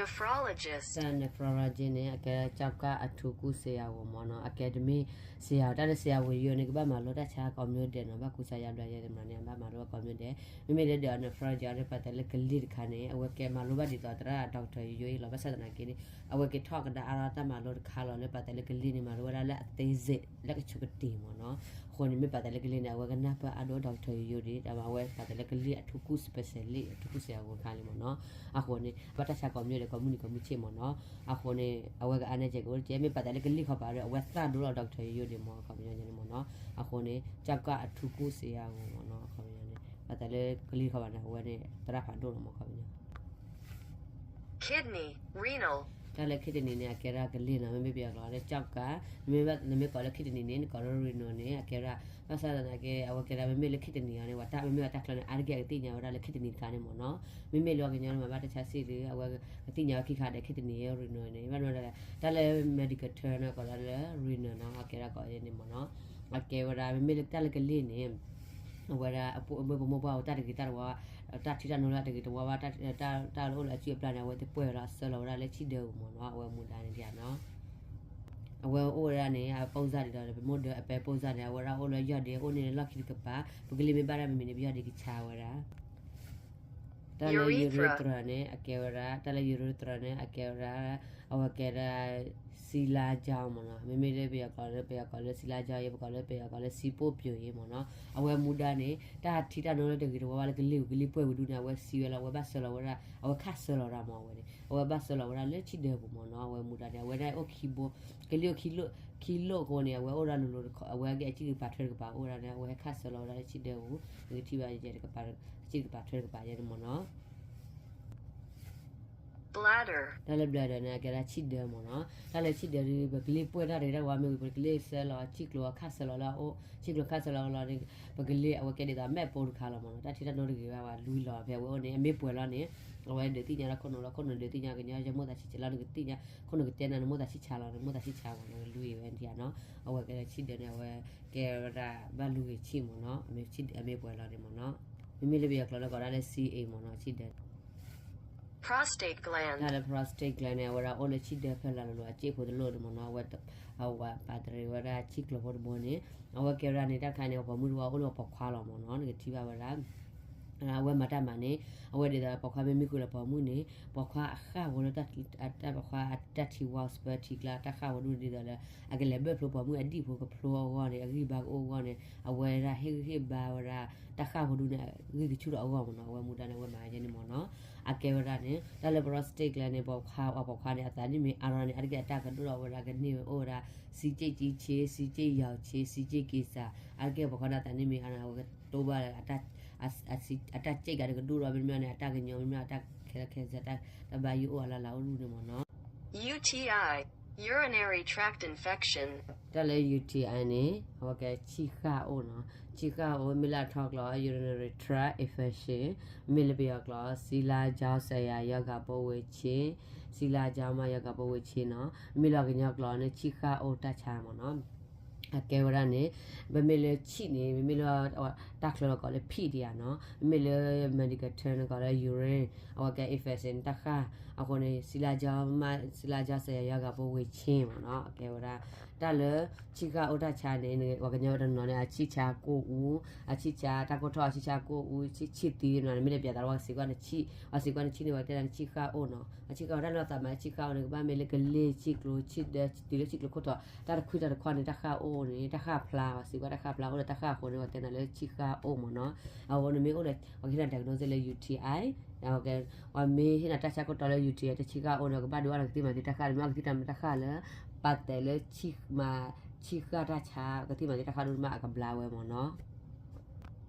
nephrologist တၢ် nephrologist န့ၣ် အကဲကၠီၣ်ကၣ်အထူကူၣ်စ့ယၤဂိၤမ့ၢ်နီၤ, အကဲတမ့ၢ်စ့ယၤဂိၤ, တၢ်လၢစ့ယၤဂိၤယိန့ၣ် ကဘၣ်မၤလိတၢ်ဆါကိးမံၤဒဲးနီၤ, ဘၣ်ကူစါယါဘျါယဲတမံၤန့ၣ် အဘၣ်မၤလိကိးမံၤဒဲး, မ့မ့ၢ်လၢဒီး nephrologist န့ၣ် ပာ်သးလၢကလ့ၢ်တခါန့ၣ် အဝဲကဲမၤလိဘၣ်ဒ်သိးသရၣ် doctor ယိယိအံၤလီၤ, ဘၣ်ဆၣ်သနာ်က့န့ၣ် အဝဲကဲထီၣ်ကဒါအါထီၣ်တၢ်မၤလိတခါလီၤ, လၢပာ်သးလၢကလ့ၢ်န့ၣ် မၤလိဝဲဒၣ်လၢအသေးစိတ် လၢကဆူးကတ့ၢ်မ့ၢ်နီၤ, အဃိန့ၣ် မ့ၢ်ပာ်သးလၢကလ့ၢ်န့ၣ် အဝဲကနၢ်ပၢၢ်အါဒိၣ် doctor ယိယိဒံး, ဒီးအဝဲပာ်သးလၢကလ့ၢ်အထူကူၣ် specialist အထူကူၣ်စ့ယၤဂိၤတခါလံမ့ၢ်နီၤ, အဃိန့ၣ် ဘၣ်တၢ်ဆါကိးမံၤဒဲးကိးမုၢ်နံၤကိးမုၢ်ဆ့ၣ်မ့ၢ်နီၤ, အဃိန့ၣ် အဝဲကအါန့ၢ်ကဲကအိၣ်တကဲ, မ့ၢ်ပာ်သးလၢကလ့ၢ်ခီပၤဒီး အဝဲသၣ်ဒိၣ်လီၤ doctor ယိယိဒံးမ့ၢ် အခီပညီန့ၣ်မ့ၢ်နီၤ, အဃိန့ၣ် ကၠီၣ်ကၣ်အထူကူၣ်စ့ယၤဂိၤမ့ၢ်နီၤ, အခီပညီန့ၣ် ပာ်သးလၢကလ့ၢ်ခီပၤန့ၣ် အဝဲန့ၣ် သရၣ်ဖးဒိၣ်လီၤမ့ၢ် အခီပညီ kidney, renal တၢ်လၢ kidney န့ၣ် အကဲဒၣ်ကလ့ၢ်နီၤ, မ့မ့ၢ်ပယီၤကျိာ်လၢကၠီၣ်ကၣ်, နမ့ၢ်ကိးလၢ kidney န့ၣ် နကိးလၢ renal န့ၣ် အကဲဒၣ်, ဘၣ်ဆၣ်သနာ်က့ အဝဲကဲဒၣ် မ့မ့ၢ်လၢ kidney အီၤန့ၣ် ပှၤတၢ်မ့မ့ၢ်ပှၤတၢ်ချၢန့ၣ် အါတက့ၢ်အကသ့ၣ်ညါဝဲဒၣ်လၢ kidney တခါန့ၣ်မ့ၢ်နီၤ, မ့မ့ၢ်လၢပှၤကညီန့ၣ် မၤဘၣ်တၢ်ဆါစ့ၣ်ဒီး အဝဲကသ့ၣ်ညါဝဲခံခါဒီး kidney renal န့ၣ် ဘၣ်နီၤ, တၢ်လၢ medical term န့ၣ် ကိးဒၣ်လၢ renal နီၤ, အကဲဒၣ်ကိးန့ၣ်မ့ၢ်နီၤ, အကဲဝဲဒၣ် မ့မ့ၢ်လၢတၢ်လၢကလ့ၢ်န့ၣ် အဝဲဒၣ်အပမိၢ်ပှၢ်အိၣ်တၢ်တဂ့ၤတၢ်တဝါ, တၢ်ထံတၢ်နိလၢအတဂ့ၤတဝါဘၣ်, တၢ်လၢအိၣ်လၢအစုအပျၢ်န့ၣ် အဝဲသ့ၣ်ပှဲၢ်ဝဲလီၤ အဆှၢလီၤဝဲဒၣ်လၢဆံၣ်ဒၢပူၤမ့ၢ်နီၤ, အဝဲမူဒါန့ၣ်ဒ်နီၤ, အဝဲအိၣ်ဝဲဒၣ်န့ၣ် အပိၢ်စၢ်ဒ်ဒီး ပမိၢ်ဒၢအပဲပိၢ်စၢ်န့ၣ် အဝဲဒၣ်အိၣ်လၢယီၢ်ဒ့ အိၣ်န့ၣ်လီၢ်ခံတကပၤ, ပကလ့ၢ်မ့ၢ်ဘၣ်ဒၣ်မ့မ့ၢ်န့ၣ် ပယီၢ်ဒ့ကဆါဝဲဒၣ် တၢ်လၢ urethra န့ၣ် အကဲဝဲဒၣ် တၢ်လၢ urethra န့ၣ် အကဲဝဲဒၣ် အဝဲကဲဒၣ် စံလါကၠီမ့ၢ်နီၤ, မ့မ့ၢ်လၢပယီၤကျိာ်လၢ ပယီၤကျိာ်လၢ စံလါကၠီအံၤ ပကိးလၢ ပယီၤကျိာ်လၢ စံပိၣ်ပျိၤအံၤမ့ၢ်နီၤ, အဝဲမူဒါန့ၣ် တၢ်ထံတၢ်နိလၢတဂ့ၤတဝါဘၣ်လၢကလ့ၢ်ပူၤ ကလ့ၢ်ပှဲၢ်ဝဲဒၣ်န့ၣ် အဝဲစံးဝဲလီၤ, အဝဲဘၣ်ဆှၢလီၤဝဲဒၣ်, အဝဲခးဆှၢလီၤဝဲဒၣ်မ့ၢ်အဝဲန့ၣ် အဝဲဘၣ်ဆှၢလီၤဝဲဒၣ်လၢဆံၣ်ဒၢပူၤမ့ၢ်နီၤ, အဝဲမူဒါန့ၣ် အဝဲဒၣ်အိၣ်ခံဘိ, ကလ့ၢ်အိၣ်ခံလိၣ်, ခံလိၣ်အဃိန့ၣ် အဝဲအိၣ်ဒၣ်လိၤလိၤတခီ, အဝဲကဲအစံၣ်တကပၤထွဲတကပၤအိၣ်ဒၣ်န့ၣ် အဝဲဟဲခးဆှၢလီၤဝဲဒၣ်လၢဆံၣ်ဒၢပူၤ, နကထံၣ်ဘၣ်ယဲတကပၤ, အစံၣ်တကပၤထွဲတကပၤယဲန့ၣ်မ့ၢ်နီၤ bladder တၢ်လၢ bladder န့ၣ် အကဲဒၣ်ဆံၣ်ဒၢမ့ၢ်နီၤ, တၢ်လၢဆံၣ်ဒၢဒီး ပကလ့ၢ်ပှဲၢ်တၢ်တဂ့ၤတၢ်ဝါမ့ၢ်ဝံၤ ပကလ့ၢ်ဆှၢလီၤ ဆံၣ်ကျိၤခးဆှၢလီၤလၢအအိၣ်, ဆံၣ်ကျိၤခးဆှၢလီၤလီၤန့ၣ် ပကလ့ၢ်အဝဲကဲဒ်သိးအမဲာ်ပိတခါလီၤမ့ၢ်နီၤ, တၢ်ထံတၢ်နိတဂ့ၤဘၣ်ဝဲ လွံၢ်လီၤ ဖဲအဝဲအိၣ်န့ၣ် အမ့ၢ်ပှဲၤလီၤန့ၣ် အဝဲဒုးသ့ၣ်ညါလၢခိၣ်နူာ်လီၤ, ခိၣ်နူာ်ဒုးသ့ၣ်ညါကညီ ယမိၢ်သးဆံးဆံးလီၤ နကသ့ၣ်ညါ, ခိၣ်နူာ်ကတဲနၤ နမိၢ်သးဆံးဆံးလီၤ နမိၢ်သးဆံးဆံးလီၤ နကလွံၢ်ဝဲဒၣ်နီၤ, အဝဲကဲဆံၣ်ဒၢန့ၣ် အဝဲကဲဝဲဒၣ်ဘၣ်လွံၢ်ဂ့ၤဆံၣ်မ့ၢ်နီၤ, အမ့ၢ်ပှဲၤလီၤန့ၣ်မ့ၢ်နီၤ, မ့မ့ၢ်လၢပယီၤကျိာ်လၢကိးဒၣ်လၢ စံၣ်အ့ၣ် မ့ၢ်နီၤ, ဆံၣ်ဒၢ prostate gland တၢ်လၢ prostate gland န့ၣ် အဝဲဒၣ်အိၣ်လၢဆံၣ်ဒၢဖဲလၢ်လိၤလိၤ အစ့ၢ်ဖိတလိၣ်န့ၣ်မ့ၢ်နီၤ, အဝဲ အဝဲပာ်တရံးဝဲဒၣ်ဆံၣ်ကျိၤဖိတဘိန့ၣ်, အဝဲကဲဝဲဒၣ်န့ၣ် တၢ်တခါန့ၣ် ပိာ်မုၣ်တဝီအိၣ်လၢပိာ်ခွါလီၤမ့ၢ်နီၤ, နကထံၣ်ဘၣ်ဝဲဒၣ် အဝဲမၤတၢ်မၤန့ၣ် အဝဲဒ်သိးပိာ်ခွါမ့ၢ်မံဃုာ်လၢပိာ်မုၣ်န့ၣ် ပိာ်ခွါအဃၣ်ဝဲလၢ တၢ်ပိာ်ခွါအတၢ်ထံဝါစပၢထံကျါ တၢ်ဃၣ်ဝဲဒၣ်ဒ်သိးလၢ အကလဲၤဘၢၣ်ဖျိပိာ်မုၣ်အဒံၣ်ဖိကဖျိအဂီၢ်န့ၣ် အဂံၢ်ဘါကအိၣ်အဂီၢ်န့ၣ် အဝဲဒၣ်ဟ့ၣ်ဂံၢ်ဟ့ၣ်ဘါဝဲဒၣ် တၢ်ဃၣ်ဝဲဒၣ်န့ၣ် ဂံၢ်ကဆူၣ်ထီၣ်အဂီၢ်မ့ၢ်နီၤ, အဝဲမူဒါန့ၣ် အဝဲမၤယဲန့ၣ်မ့ၢ်နီၤ, အကဲဝဲဒၣ်န့ၣ် တၢ်လၢ prostate gland န့ၣ် ပိာ်ခွါ အပိာ်ခွါန့ၣ် အသးန့ၣ်မ့ၢ်အါထီၣ်န့ၣ် အါတက့ၢ်အတၢ်ကဒိၣ်ထီၣ်ဝဲဒၣ် ကန့ၢ်ဝဲအိၣ်ဝဲဒၣ် စံးက့ၣ်ကံဆ့ စံးက့ၣ်ယီၤဆ့ စံးက့ၣ်က့ၤစး အါတက့ၢ်ပိာ်ခွါန့ၣ် အသးန့ၣ်မ့ၢ်အါထီၣ်န့ၣ် အဝဲကတိဘၣ်လၢ အတၢ်စံး အတၢ်ကဲကးတကဒိၣ်ထီၣ် မ့တမ့ၢ်န့ၣ် အတၢ်ကညီၤ မ့တမ့ၢ် အတၢ်ခဲလၢာ်ခဲဆ့ တၢ်ဘါယိၣ်အိၣ်အလၢ်လၢ်အိၣ်ဒူၣ်န့ၣ်မ့ၢ်နီၤ. UTI, urinary tract infection. တၢ်လၢ UTI န့ၣ် အဝဲကဲဆံၣ်ဃၣ်အိၣ်နီၤ. ဆံၣ်ဃၣ်အိၣ် မ့ၢ်လၢအထီကျိာ် urinary tract infection, မ့ၢ်လၢပယီၤကျိာ် စံလါကၠီစဲယၤယီၤဂၤပိာ်ဝဲဆ့, စံလါကၠီမါယီၤဂၤပိာ်ဝဲဆ့နီၤ. မ့ၢ်လၢကညီကျိာ်န့ၣ် ဆံၣ်ဃၣ်အိၣ်တၢ်ဆါမ့ၢ်နီၤ. အကဲဝဲဒၣ်န့ၣ် ပမ့ၢ်လၢဆံၣ်န့ၣ် ပမ့ၢ်လၢ တၢ်ချၢလီၤကိးလၢ pee ဒံးဧါနီၤ. မ့မ့ၢ်လၢ medical term န့ၣ်ကိးလၢ urine, အဝဲကဲ infection တၢ်ဃၣ်, အဃိန့ၣ် စံလါကၠီမါ စံလါကၠီစဲယၤယီၤဂၤပိာ်ဝဲဆ့မ့ၢ်နီၤ. အကဲဝဲဒၣ် တၢ်လၢ ဆံၣ်ဃၣ်အိၣ်တၢ်ဆါန့ၣ် ပှၤကညီတနီၤန့ၣ် အဆံၣ်ဆါကိၣ်အူ, အဆံၣ်ဆါတၢ်ကိၢ်ထီၣ်, အဆံၣ်ဆါကိၣ်အူ, ဆံၣ်သံန့ၣ် မ့ၢ်လၢပျဲသးလၢပှၤစံးကွၢ်နဆံၣ်, ပှၤစံးကွၢ်နဆံၣ်န့ၣ် ပှၤတဲနၤနဆံၣ်ဃၣ်အိၣ်နီၤ. အဆံၣ်ဃၣ်အိၣ် တၢ်လၢသးမၤလၢဆံၣ်ဃၣ်အိၣ်န့ၣ် ကဘၣ်မ့ၢ်လၢကလ့ၢ်ဆံၣ်ကျိၤ ဆံၣ်ဒၢ တုၤလၢဆံၣ်ကျိၤခိၣ်တီၤ တၢ်တခွံတၢ်တခွါန့ၣ် တၢ်ဃၣ်အိၣ်န့ၣ် တၢ်ဃၣ်ဖျါ, ပှၤစံးကွၢ်တၢ်ဃၣ်ဖျါအိၣ်လၢတၢ်ဃၣ်အဃိန့ၣ် ပှၤတဲနၤလၢဆံၣ်ဃၣ်အိၣ်မ့ၢ်နီၤ. အဃိန့ၣ်မ့ၢ်အိၣ်ဒီး ပှၤကဟ့ၣ်နၤ diagnose လၢ UTI, ပှၤမ့ၢ်ဟ့ၣ်နၤတၢ်ဆါကိၢ်တီလၢ UTI တဆံၣ်ဃၣ်အိၣ်န့ၣ် ကဘၣ်ဒုးအီၣ်နၤကသံၣ်မၤသံတၢ်ဃၣ်, မ့ၢ်အီၣ်ကသံၣ်တၢ်မၤတၢ်ဃၣ်လၢ ပာ်တဲာ်လၢ ဆံၣ်ဃၣ်တၢ်ဆါ ကသံၣ်မၤသံတၢ်ဃၣ်ဒိၣ်မးအကဘျါဝဲမ့ၢ်နီၤ.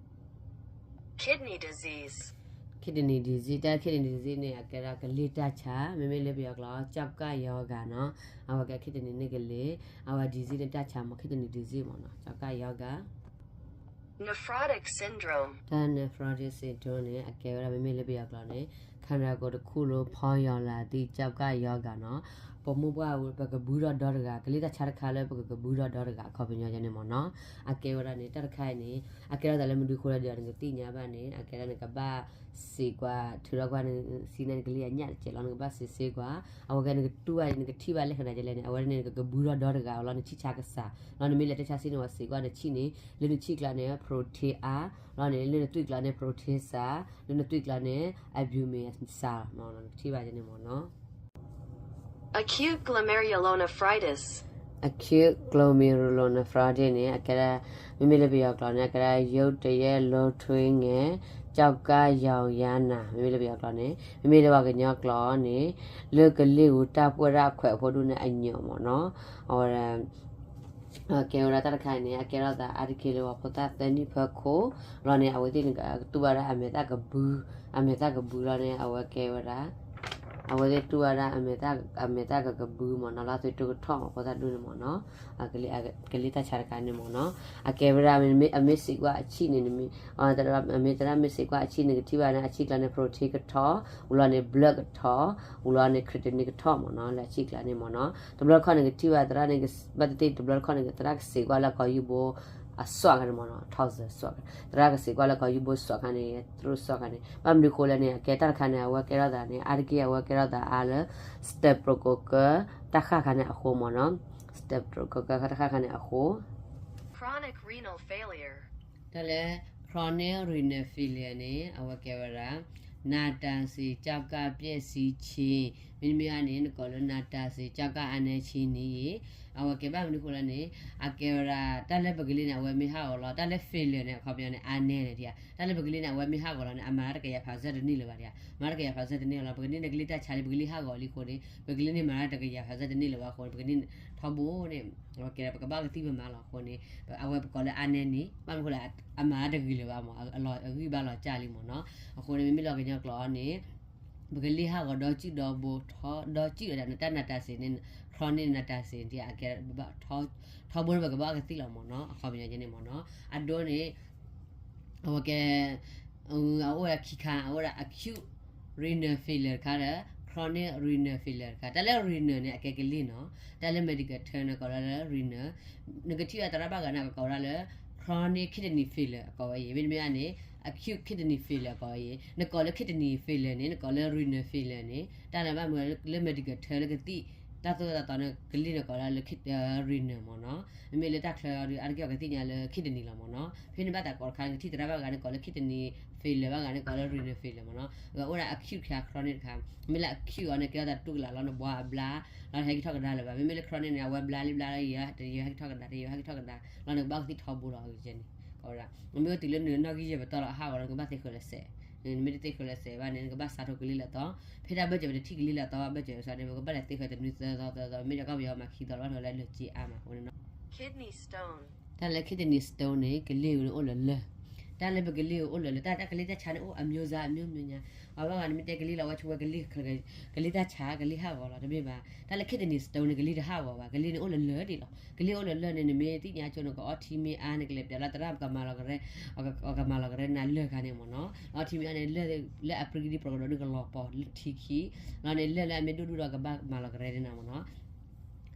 Kidney disease, kidney disease, တၢ် kidney disease န့ၣ် အကဲဒၣ်ကလ့ၢ်တၢ်ဆါ, မ့မ့ၢ်လၢပယီၤကျိာ် ကၠီၣ်ကၣ်ယီၤဂၤနီၤ, အဝဲကဲ kidney န့ၣ်ကလ့ၢ်, အဝဲ disease န့ၣ် တၢ်ဆါမ့ၢ် kidney disease မ့ၢ်နီၤ, ကၠီၣ်ကၣ်ယီၤဂၤ nephrotic syndrome, တၢ် nephrotic syndrome န့ၣ် အကဲဝဲဒၣ် မ့မ့ၢ်လၢပယီၤကျိာ်န့ၣ် ခန္ဓာကိုယ်တစ်ခုလုံး ဖီယွၤလာသည့် ကျောက်ကပ်ရောဂါနီၤ, ပမိၢ်ပှၢ်ပကဘုထီၣ်ဒီတဂၤ, ကလ့ၢ်တၢ်ဆါတခါလၢ ပကကဘုထီၣ်ဒီတဂၤ အခီပညီန့ၣ်မ့ၢ်နီၤ, အကဲဝဲဒၣ်န့ၣ် တၢ်တခါအံၤန့ၣ် အကဲထီၣ်သးလၢမနုၤအဃိလဲၣ်ဒီး နကသ့ၣ်ညါဘၣ်န့ၣ် အကဲဒၣ်န့ၣ် ကဘၣ် စံးကွၢ် ထုးထီၣ်ကွၢ်နစံးန့ၣ် နကလံၢ်အညၣ်တစဲးလီၤ နကဘၣ်စံးစ့ကွၢ် အဝဲကဲနကတူၢ်ဘၣ် နကထံၣ်ဘၣ်လၢခံန့ၣ်လဲၣ်န့ၣ် အဝဲန့ၣ်နကကဘုထီၣ်ဒီတဂၤလီၤ နထံၣ်ဆါကစၢ်လီၤ နမ့ၢ်လဲၤတၢ်ဆါစံးန့ၣ် ဝဲစံးကွၢ်နဆံၣ်န့ၣ် လၢနဆံၣ်ကျါန့ၣ် protein အါ လီၤန့ၣ် လၢနသွံၣ်ကျါန့ၣ် protein စှၤ လၢနသွံၣ်ကျါန့ၣ် albumin စှၤလီၤ နကထံၣ်ဘၣ်န့ၣ်မ့ၢ်နီၤ Acute glomerulonephritis န့ၣ် အကဲဒၣ် မ့မ့ၢ်လၢပယီၤကျိာ်န့ၣ် အကဲဒၣ် ရုတ်တရက် လီထွေးငယ် ကျောက်ကပ်ရောင်ရမ်း မ့မ့ၢ်လၢပယီၤကျိာ်န့ၣ် မ့မ့ၢ်လၢပှၤကညီကျိာ်န့ၣ် လၢကလ့ၢ်ဧူၤတၢ်ပှဲၢ်ဒၣ်အခွဲးအဖိဒူၣ်န့ၣ်အညိးမ့ၢ်နီၤ အဝဲ ကဲဝဲဒၣ်တၢ်တခါန့ၣ် အကဲထီၣ်သးအါတက့ၢ်လၢပှၤဖိသၣ်သၢနံၣ်ဖီခိၣ်လီၤန့ၣ် အဝဲသ့ၣ်န့ၣ် ကတူၢ်ဘၣ်ဒၣ်အမဲာ်သၣ်ကဘု အမဲာ်သၣ်ကဘုလီၤန့ၣ် အဝဲကဲဝဲဒၣ် အဝဲသ့ၣ်တူၢ်ဘၣ်ဒၣ် အမဲာ်သၣ်ကကဘုမ့ၢ်နီၤ လီၤသွံၣ်တိကထီၣ်မ့ၢ်ဖိသၣ်ဒူၣ်န့ၣ်မ့ၢ်နီၤ ကလ့ၢ်တၢ်ဆါတခါန့ၣ်မ့ၢ်နီၤ အကဲဝဲဒၣ် အမ့ၢ်စံးကွၢ်အဆံၣ်န့ၣ် မ့ၢ်သရၣ်မ့ၢ်စံးကွၢ်အဆံၣ်န့ၣ် ကထံၣ်ဘၣ်န့ၣ် အဆံၣ်ကျါန့ၣ် protein ကထီၣ် ဝံၤလီၤန့ၣ် blood ကထီၣ် ဝံၤလီၤန့ၣ် creatinine ကထီၣ်မ့ၢ်နီၤ လၢအဆံၣ်ကျါန့ၣ်မ့ၢ်နီၤ တဘျီတခီၣ်န့ၣ် ကထံၣ်ဘၣ်သရၣ်န့ၣ် ဘၣ်သ့ၣ်သ့ၣ်တဘျီတခီၣ်န့ၣ် သရၣ်ကစံးကွၢ်လၢကီၢ်ယူၢ်ဘိ အစွၣ်ခါန့ၣ်မ့ၢ်နီၤ toxin စွၣ်ခါ သရၣ်ကစံးကွၢ်လၢကီၢ်ယူၢ်ဘိစွၣ်ခါန့ၣ် သရူးစွၣ်ခါန့ၣ် ဘၣ်မနုၤဃိလဲၣ်န့ၣ် အကဲတၢ်တခါန့ၣ် အဝဲကဲထီၣ်သးန့ၣ် အါတက့ၢ်အဝဲကဲထီၣ်သးအါလၢ streptococcus တၢ်ဃၣ်ခါန့ၣ်အဃိမ့ၢ်နီၤ streptococcus တၢ်ဃၣ်ခါန့ၣ်အဃိ Chronic renal failure တၢ်လၢ chronic renal failure န့ၣ် အဝဲကဲဝဲဒၣ် နာတာရှည် ကျောက်ကပ်ပျက်စီးခြင်း မ့တမ့ၢ်ဘၣ်န့ၣ် နကိးလၢ နာတာရှည် ကျောက်ကပ်အားနည်းခြင်း န့ၣ် အဝဲကဲဘၣ်မနုၤဃိလဲၣ်န့ၣ် အကဲဝဲဒၣ် တၢ်လၢပကလ့ၢ်န့ၣ် အဝဲမ့ၢ်ဟးဂီၤလီၤ တၢ်လၢ failure န့ၣ် အခီပညီန့ၣ် အားနည်း န့ၣ် တၢ်လၢပကလ့ၢ်န့ၣ် အဝဲမ့ၢ်ဟးဂီၤလီၤန့ၣ် အမၤတၢ်တကယၤဖးစၢၣ်တန့ၢ်လၢၤဘၣ် မၤတၢ်တကယၤဖးစၢၣ်တန့ၢ်လၢၤ ပကန့ၢ်နကလ့ၢ်တၢ်ဆါလံ ပကလ့ၢ်ဟးဂီၤလံအဃိန့ၣ် ပကလ့ၢ်န့ၣ်မၤတၢ်တကယၤဖးစၢၣ်တန့ၢ်လၢၤဘၣ်အဃိန့ၣ် ပကန့ၢ်ထီဘိန့ၣ် အဝဲကဲပကဘၣ်ကသံၣ်ပမၤလီၤအဃိန့ၣ် အဝဲပကိးလၢ အားနည်း န့ၣ် ဘၣ်မနုၤဃိလဲၣ် အမၤတၢ်တဂ့ၤလၢၤဘၣ်မ့ၢ် အဂံၢ်ဘါလီၤစၢ်လံမ့ၢ်နီၤ အဃိန့ၣ် မ့မ့ၢ်လၢကညီကျိာ်အီၤန့ၣ် ပကလ့ၢ်ဟးဂီၤဒီစုၣ်ဒီဘိ ထီ ဒီစုၣ်ဒီး တၢ်နာတာရှည်န့ၣ် chronic နာတာရှည်န့ၣ် အကဲ ထီဘိန့ၣ် ပကဘၣ်ကသံၣ်လီၤမ့ၢ်နီၤ အခီပညီန့ၣ်မ့ၢ်နီၤ အဒိန့ၣ် အဝဲကဲ အအိၣ်ဝဲဒၣ်ခံခါ အအိၣ်ဝဲဒၣ် acute renal failure တခါဒီး chronic renal failure တခါ တၢ်လၢ renal န့ၣ် အကဲကလ့ၢ်နီၤ တၢ်လၢ medical term န့ၣ် ကိးဝဲဒၣ်လၢ renal နကထံၣ်ဝဲသရၣ်ဘၣ်ဂၤန့ၣ် ကကိးဝဲဒၣ်လၢ chronic kidney failure အကိးဝဲအံၤ မ့တမ့ၢ်ဘၣ်န့ၣ် acute kidney failure အကိးဝဲအံၤ နကိးလၢ kidney failure န့ၣ် နကိးလၢ renal failure န့ၣ် တၢ်လၢဘၣ်မနုၤလၢ medical term လၢကသံၣ် တၢ်သိၣ်တၢ်သီန့ၣ် ကလ့ၢ်န့ၣ်ကိးဝဲဒၣ်လၢ renal မ့ၢ်နီၤ မ့မ့ၢ်လၢတၢ်ချၢအီၤဒီး အါတက့ၢ်အီၤကသ့ၣ်ညါလၢ kidney လီၤမ့ၢ်နီၤ ဖဲန့ၣ်ဘၣ်သးကိးတခါ နကထံၣ်သရၣ်ဘၣ်ဂၤန့ၣ် ကိးလၢ kidney failure ဘၣ်ဂၤန့ၣ် ကိးလၢ renal failure မ့ၢ်နီၤ အအိၣ်ဒၣ် acute တခါ chronic တခါ မ့မ့ၢ်လၢ acute အီၤန့ၣ် ကဲထီၣ်သးတူၢ်ကလာ်လီၤ နဘှါအဘျါ လီၤ တဟဲက့ၤထီၣ်ကဒါလၢၤဘၣ် မ့မ့ၢ်လၢ chronic န့ၣ် အဝဲဘျါလံဘျါလီၤ တယံာ်ဟဲက့ၤထီၣ်ကဒါ တယံာ်ဟဲက့ၤထီၣ်ကဒါ လီၤ နကဘၣ်ကသံၣ်ထီဘိလီၤ အဂ့ၢ်န့ၣ် ကိးဝဲဒၣ် မ့မ့ၢ်အိၣ်တုၤလၢနနီၣ်ဂံၢ်ယဲၢ်ပတီၢ်လီၤ အဟးဂီၤလီၤ နကဘၣ်သ့ဃၢၤလၢစဲး နမ့ၢ်တသ့ဃၢၤလၢစဲးဘၣ်န့ၣ် နကဘၣ်စးထီၣ်ကလ့ၢ်လၢအသီ ဖဲတၢ်ဘၢၣ်စၢၤပတထံၣ်ကလ့ၢ်လၢအသီဘၣ် ဘၢၣ်စၢၤစးန့ၣ် ပကဘၣ်လဲၤသ့ဃၢၤတနွံသၢသီသၢသီ မ့ၢ်ဒီးကီၢ်ပယီၤမၤခံသီလီၤ ထီၣ်လၢလၢၢ်က့အါမးအဃိန့ၣ်နီၤ တၢ်လၢ kidney stone န့ၣ် ကလ့ၢ်ဝဲန့ၣ်အိၣ်လၢလၢၢ် တၢ်လၢပကလ့ၢ်အိၣ်လၢလၢၢ် တၢ်လၢကလ့ၢ်တၢ်ဆါန့ၣ်အိၣ် အမျိုးအစား အမျိုးမျိုးညါ အဘၣ်ဂၤန့ၣ်မ့ၢ်တဲကလ့ၢ်လီၤဝဲဆိဝဲကလ့ၢ် ကလ့ၢ်တၢ်ဆါ ကလ့ၢ်ဟးဂီၤလီၤ တမ့ၢ်ဘၣ် တၢ်လၢ kidney stone န့ၣ် ကလ့ၢ်တဟးဂီၤဘၣ် ကလ့ၢ်န့ၣ်အိၣ်လၢလၢၢ်ဒံးလီၤ ကလ့ၢ်အိၣ်လၢလၢၢ်န့ၣ် နမ့ၢ်သ့ၣ်ညါဆိ နကအီထံမ့ၢ်အါ နကလဲၤပျးလီၤသရၣ် ကမၤလီၤကရဲ ကမၤလီၤကရဲနၤလၢၢ်ခါန့ၣ်မ့ၢ်နီၤ အီထံမ့ၢ်အါန့ၣ် လၢၢ်လၢအပြံကဒံပြကဒီးန့ၣ်ကလီၤပီၤလၢထံခံ လီၤန့ၣ် လၢၢ်လၢအမ့ၢ်ဒိၣ်ဒိၣ်ဒီးကဘၣ်မၤလီၤကရဲန့ၣ်နၤမ့ၢ်နီၤ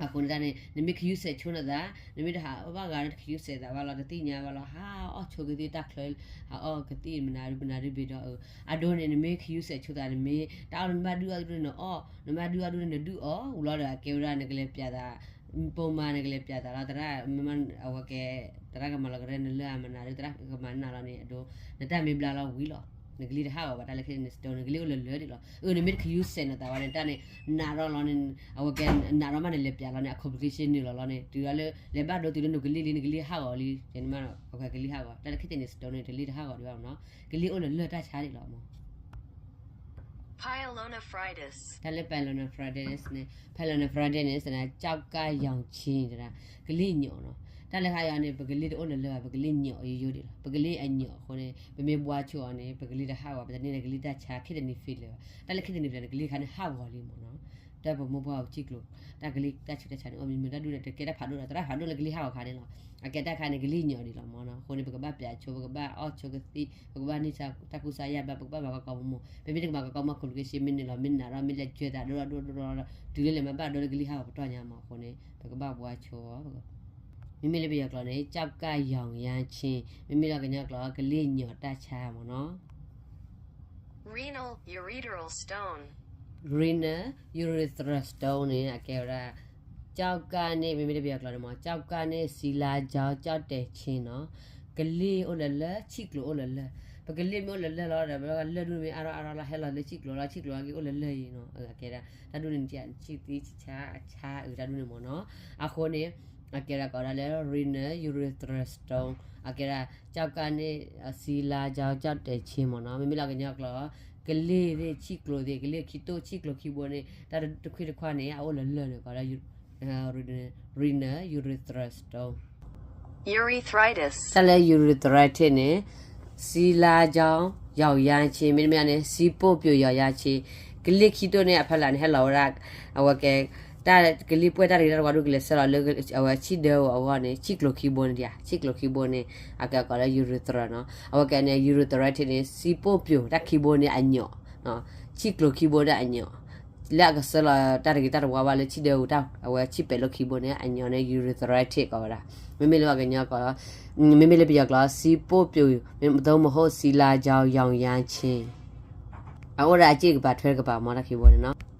အဃိန့ၣ်တၢ်န့ၣ် နမ့ၢ်ခယူစဲးဆိနသး နမ့ၢ်တဟးဘၣ်ဂၤဒီးတခယူစဲးသးဘၣ်လီၤ တသ့ၣ်ညါဘၣ်လီၤ ဟးအီၣ်ဆိကသံၣ်တၢ်ချၢ ဟးအီၣ်ကသံၣ်မနုၤဒုမနုၤဒုဘ့ၣ်ဒီး အဒိန့ၣ် နမ့ၢ်ခယူစဲးဆိသး နမ့ၢ်တၢ်အီၣ်နဘၣ်ဒုးအီၣ်ဒုးန့ၣ်နအီၣ် နဘၣ်ဒုးအီၣ်ဒုးန့ၣ်နဒုးအီၣ် ဝံၤလီၤဒီးအကဲဝဲဒၣ်နကလဲၤပျးသး ပိာ်မၤနကလဲၤပျးသးလီၤ သရၣ် အဝဲကဲ သရၣ်ကမၤလီၤကရဲနလၢၢ်အမနုၤဒုး သရၣ်ကမၤနၤလီၤန့ၣ် အဒိ နတၢ်မ့ၢ်ဘျါလီၤဝံၤလီၤ နကလ့ၢ်တဟးဂီၤဘၣ် တၢ်လၢ kidney stone န့ၣ် ကလ့ၢ်အိၣ်လၢလၢၢ်ဒံးလီၤ အၢ နမ့ၢ်တခယူစဲးနသးဘၣ်န့ၣ် တၢ်န့ၣ် နးထီၣ်လီၤန့ၣ် အဝဲကဲ နးထီၣ်မးန့ၣ် လဲၤပျးလီၤန့ၣ် အ complication နုာ်လီၤလီၤန့ၣ် တုၤလၢ လဲၤဘၣ်ဒိတုၤလၢနကလ့ၢ်လံ နကလ့ၢ်ဟးဂီၤလံ ကဲန့ၣ်မး အဝဲကလ့ၢ်ဟးဂီၤ တၢ်လၢ kidney stone န့ၣ် တလ့ၢ်တဟးဂီၤဒံးဘၣ်မ့ၢ်နီၤ ကလ့ၢ်အိၣ်လၢလၢၢ်တၢ်ဆါဒံးလီၤမ့ၢ် Pyelonephritis တၢ်လၢ pyelonephritis န့ၣ် pyelonephritis န့ၣ် စန ကျောက်ကပ်ရောင်ခြင်း တဒၣ် ကလ့ၢ်ညိးနီၤ တၢ်လၢခါအံၤန့ၣ် ပကလ့ၢ်တအိၣ်လၢလၢၢ်ဘၣ် ပကလ့ၢ်ညိးယိယိဒံးလီၤ ပကလ့ၢ်အညိးအဃိန့ၣ် ပမ့ၢ်ဘှါဆိအီၤန့ၣ် ပကလ့ၢ်တဟးဂီၤ ပတန့ၢ်လၢကလ့ၢ်တၢ်ဆါ kidney failure တၢ်လၢ kidney failure န့ၣ် ကလ့ၢ်တခါန့ၣ်ဟးဂီၤလံမ့ၢ်နီၤ တၢ်ပမိၢ်ပှၢ်အီၤစံၣ်ကျိၤ တၢ်ကလ့ၢ်တၢ်ဆူးတၢ်ဆါန့ၣ် အိၣ်မ့ၢ်မ့ၢ်တၢ်ဒူၣ်န့ၣ် တကဲတၢ်ဖးဒိၣ်ဒီး သရၣ်ဖးဒိၣ်လၢကလ့ၢ်ဟးဂီၤခါန့ၣ်လီၤ အကဲတၢ်ခါန့ၣ် ကလ့ၢ်ညိးဒံးလီၤမ့ၢ်နီၤ အဃိန့ၣ် ပကဘၣ်ပျးဆိ ပကဘၣ်အီၣ်ဆိကသံၣ် ပကဘၣ်န့ၢ်တၢ်ကူစါယၢ်ဘၣ် ပကဘၣ်မၤကီကီမ့ၢ်မ့ၢ် ပမ့ၢ်တကမၤကီကီမ့ၢ် complication မ့ၢ်န့ၣ်လီၤ မ့ၢ်နးထီၣ် မ့ၢ်လဲၤစၢၤသးဒိၣ်ထီၣ်ဒိၣ်ထီၣ်ဒိၣ်ထီၣ် တုၤလၢလဲၤမၤဘၣ်ဒိလၢကလ့ၢ်ဟးဂီၤပတီၢ်ညါမ့ၢ်အဃိန့ၣ် ပကဘၣ်ဘှါဆိအီၤ မ့မ့ၢ်လၢပယီၤကျိာ်န့ၣ် ကျောက်ကပ်ရောင်ရမ်းခြင်း မ့မ့ၢ်လၢကညီကျိာ် ကလ့ၢ်ညိးတၢ်ဆါမ့ၢ်နီၤ Renal urethral stone န့ၣ် အကဲဝဲဒၣ် ကျောက်ကပ်န့ၣ် မ့မ့ၢ်လၢပယီၤကျိာ်န့ၣ်မ့ၢ် ကျောက်ကပ်န့ၣ် စံလါချောင်း ကျောက်တဲဆင်း နီၤ, ကလ့ၢ်အိၣ်လၢလၢၢ် ဆံၣ်ကျိၤအိၣ်လၢလၢၢ်, ပကလ့ၢ်မ့ၢ်အိၣ်လၢလၢၢ်လီၤဒီး လၢၢ်ဒိၣ်န့ၣ်မ့ၢ်အါထီၣ်အါထီၣ်လီၤ ဟဲလီၤလၢဆံၣ်ကျိၤလီၤ ဆံၣ်ကျိၤအဂ့ၢ်အိၣ်လၢလၢၢ်အံၤနီၤ, အကဲဒၣ် တၢ်ဒိၣ်န့ၣ် ဆံၣ်သံဆံၣ်ဆါအဆါအုးတၢ်ဒိၣ်န့ၣ်မ့ၢ်နီၤ, အဃိန့ၣ် အကဲဒၣ်ကိးဒၣ်လၢ renal urethral stone အကဲဒၣ် ကျောက်ကပ်န့ၣ် စံလါချောင်း ကျောက်တဲဆင်း မ့ၢ်နီၤ, မ့မ့ၢ်လၢကညီကျိာ် ကလ့ၢ်သ့ၣ် ဆံၣ်ကျိၤသ့ၣ် ကလ့ၢ်ခံတိၢ် ဆံၣ်ကျိၤခံဘိန့ၣ် တၢ်တခွ့ၣ်တခွါန့ၣ် အအိၣ်လၢလၢၢ်န့ၣ် ကိးဒၣ် renal urethral stone urethritis တၢ်လၢ urethritis န့ၣ် စံလါချောင်း ရောင်ရမ်းခြင်း မ့တမ့ၢ်န့ၣ် စံၣ်ပီၣ်ပျိၤ ရောင်ရမ်းခြင်း, ကလ့ၢ်ခံတိၢ်န့ၣ် အဖီလာ်န့ၣ် ဟဲလီၤဝဲဒၣ် အဝဲကဲ တၢ်ကလ့ၢ်ပှဲၢ်တၢ်တဂ့ၤတၢ်တဝါဒိၣ်ကလဲၤဆဲးလီၤလၢ အဝဲဆံၣ်ဒၢဧိၤအဂီၢ်န့ၣ် ဆံၣ်ကျိၤခံဘိန့ၣ်ဒံးဧါ, ဆံၣ်ကျိၤခံဘိန့ၣ် အကဲကိးလၢ urethra နီၤ, အဝဲကဲန့ၣ် urethritis န့ၣ် စံၣ်ပီၣ်ပျိၤတၢ်ခံဘိန့ၣ်အညီၣ်, ဆံၣ်ကျိၤခံဘိန့ၣ်အညီၣ် လၢအကဆဲးလီၤတၢ်တဂ့ၤတၢ်တဝါဘၣ်လၢဆံၣ်ဒၢဧိၤတၢ် အဝဲဆံၣ်ပဲာ်လိၣ်ခံဘိန့ၣ် အညီၣ်န့ၣ် urethritis ကိးဝဲဒၣ်, မ့မ့ၢ်လၢပှၤကညီကျိာ် မ့မ့ၢ်လၢပယီၤကျိာ် စံၣ်ပီၣ်ပျိၤ သို့မဟုတ် စံလါချောင်း ရောင်ရမ်းခြင်း အအိၣ်ဒီးအစ့ၣ်တကပၤထွဲတကပၤမ့ၢ်တၢ်ခံဘိန့ၣ်နီၤ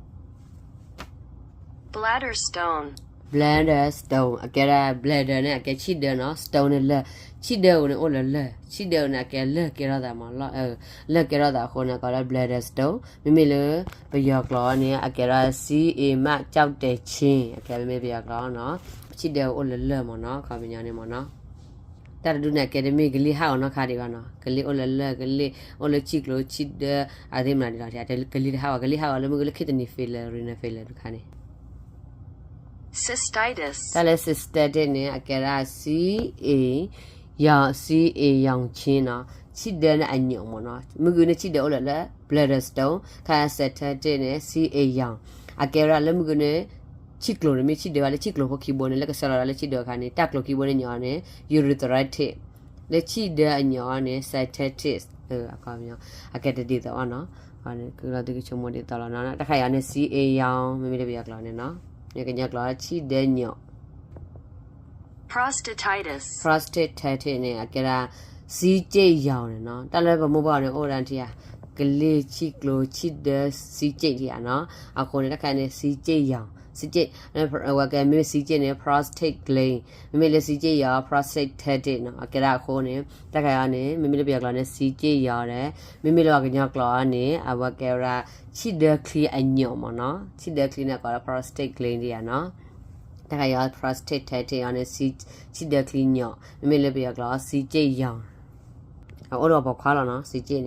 bladder stone bladder stone အကဲဒၣ် bladder န့ၣ် အကဲဆံၣ်ဒၢနီၤ, stone န့ၣ်လၢၢ်, ဆံၣ်ဒၢဧိၤန့ၣ်အိၣ်လၢလၢၢ်, ဆံၣ်ဒၢဧိၤန့ၣ် အကဲလၢၢ်ကဲထီၣ်သးမ့ၢ် လၢၢ်ကဲထီၣ်သးအဃိန့ၣ် ကိးလၢ bladder stone, မ့မ့ၢ်လၢပယီၤကျိာ်န့ၣ် အကဲဒၣ် စံၣ်အ့မၣ် ကျောက်တဲဆင်း အကဲမ့မ့ၢ်ပယီၤကျိာ်နီၤ, ဆံၣ်ဒၢအိၣ်လၢလၢၢ်မ့ၢ်နီၤ, ခီပညီန့ၣ်မ့ၢ်နီၤ တၢ်တဒူၣ်န့ၣ် အကဲတမ့ၢ်ကလ့ၢ်ဟးဂီၤနီတခါဒံးဘၣ်နီၤ, ကလ့ၢ်အိၣ်လၢလၢၢ် ကလ့ၢ်အိၣ်လၢဆံၣ်ကျိၤဆံၣ်ဒၢ အသ့ၣ်မနုၤဒ်လီၤ, ကလ့ၢ်တဟးဂီၤ, ကလ့ၢ်ဟးဂီၤလၢမ့ၢ်ဂ့ၤလၢ kidney failure renal failure တခါန့ၣ် cystitis တၢ်လၢ cystitis န့ၣ် အကဲဒၣ် စံၣ်အ့ ရောင် စံၣ်အ့ရောင်ခြင်းနီၤ, ဆံၣ်ဒၢန့ၣ်အညီၣ်မ့ၢ်နီၤ, မ့ၢ်ဂ့ၤန့ၣ်ဆံၣ်ဒၢအိၣ်လၢလၢၢ် bladder stone, ခါ cystitis န့ၣ် စံၣ်အ့ရောင်, အကဲဝဲဒၣ်လၢမ့ၢ်ဂ့ၤန့ၣ် ဆံၣ်ကျိၤန့ၣ်မ့ၢ်ဆံၣ်ဒၢဘၣ်လၢဆံၣ်ကျိၤဖိခံဘိန့ၣ် လၢကဆဲးလီၤဒၣ်လၢဆံၣ်ဒၢအခါန့ၣ် တၢ်ကျိၤခံဘိန့ၣ်ညီၣ်န့ၣ် urethritis, လၢဆံၣ်ဒၢအညီၣ်န့ၣ် cystitis, အကဲတဒ်သိးအီၤနီၤ, လီၤသုကဆိကမိၣ်ဒ်သိးလီၤနီၤ, တၢ်ခါအံၤန့ၣ် စံၣ်အ့ရောင် မ့မ့ၢ်လၢပယီၤကျိာ်န့ၣ်နီၤ, ကညီကျိာ် ဆံၣ်ဒၢညီၣ် prostatitis prostatitis န့ၣ် အကဲဒၣ် စံၣ်က့ၣ်ရောင်န့ၣ်နီၤ, တၢ်လၢပမိၢ်ပှၢ်န့ၣ် အိၣ်ဝဲဒၣ်ထံဧါ, ကလ့ၢ်ဆံၣ်ကျိၤဆံၣ်ဒၢ စံၣ်က့ၣ်ထံဧါနီၤ, အဃိန့ၣ် တၢ်ခါအံၤန့ၣ် စံၣ်က့ၣ်ရောင်, စံၣ်က့ၣ်, အဝဲကဲမ့မ့ၢ်စံၣ်က့ၣ်န့ၣ် prostate gland, မ့မ့ၢ်လၢစံၣ်က့ၣ်ရောင် prostatitis နီၤ, အကဲဒၣ်အဃိန့ၣ် တၢ်ခါအံၤန့ၣ် မ့မ့ၢ်လၢပယီၤကျိာ်န့ၣ် စံၣ်က့ၣ်ရောင်ဒီး မ့မ့ၢ်လၢပှၤကညီကျိာ်န့ၣ် အဝဲကဲဝဲဒၣ် ဆံၣ်ဒၢချံအညီၣ်မ့ၢ်နီၤ, ဆံၣ်ဒၢချံန့ၣ် ကိးလၢ prostate gland ဒံးဧါနီၤ, တၢ်ခါအံၤ prostatitis အီၤန့ၣ် ဆံၣ်ဒၢချံညီၣ်, မ့မ့ၢ်လၢပယီၤကျိာ် စံၣ်က့ၣ်ရောင်, အအိၣ်ဒီးပိာ်ခွါလီၤနီၤ စံၣ်က့ၣ်န့ၣ်